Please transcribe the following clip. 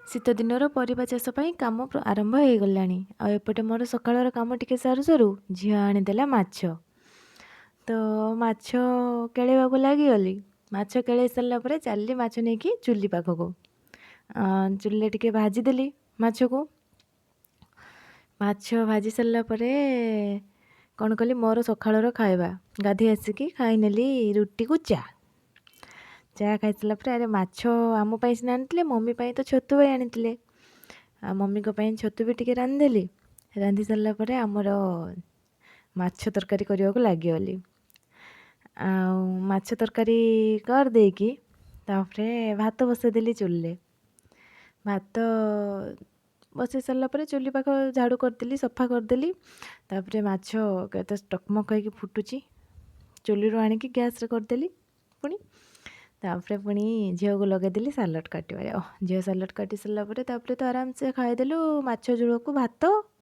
ଶୀତ ଦିନର ପରିବା ଚାଷ ପାଇଁ କାମ ଆରମ୍ଭ ହେଇଗଲାଣି। ଆଉ ଏପଟେ ମୋର ସକାଳର କାମ ଟିକେ ସାରୁ ସାରୁ ଝିଅ ଆଣିଦେଲା ମାଛ। ତ ମାଛ କେଳେଇବାକୁ ଲାଗିଗଲି। ମାଛ କେଳେଇ ସାରିଲା ପରେ ଚାଲିଲି ମାଛ ନେଇକି ଚୁଲି ପାଖକୁ। ଚୁଲିରେ ଟିକେ ଭାଜିଦେଲି ମାଛକୁ। ମାଛ ଭାଜି ସାରିଲା ପରେ କ'ଣ କଲି, ମୋର ସକାଳର ଖାଇବା, ଗାଧୋଇ ଆସିକି ଖାଇନେଲି ରୁଟିକୁ ଚା। ଚା ଖାଇସାରିଲା ପରେ, ଆରେ ମାଛ ଆମ ପାଇଁ ସିନା ଆଣିଥିଲେ, ମମି ପାଇଁ ତ ଛତୁ ବି ଆଣିଥିଲେ। ଆଉ ମମିଙ୍କ ପାଇଁ ଛତୁ ବି ଟିକେ ରାନ୍ଧିଦେଲି। ରାନ୍ଧି ସାରିଲା ପରେ ଆମର ମାଛ ତରକାରୀ କରିବାକୁ ଲାଗିଗଲି। ଆଉ ମାଛ ତରକାରୀ କରିଦେଇକି ତାପରେ ଭାତ ବସାଇଦେଲି ଚୁଲିରେ। ଭାତ ବସାଇ ସାରିଲା ପରେ ଚୁଲି ପାଖ ଝାଡ଼ୁ କରିଦେଲି, ସଫା କରିଦେଲି। ତାପରେ ମାଛ କେତେ ଟକମକ ହେଇକି ଫୁଟୁଛି, ଚୁଲିରୁ ଆଣିକି ଗ୍ୟାସ୍ରେ କରିଦେଲି ପୁଣି। ତାପରେ ପୁଣି ଝିଅକୁ ଲଗାଇଦେଲି ସାଲାଡ଼ କାଟିବାରେ। ଝିଅ ସାଲାଡ଼ କାଟି ସାରିଲା ପରେ ତାପରେ ତ ଆରାମସେ ଖାଇଦେଲୁ ମାଛ ଝୋଳକୁ ଭାତ।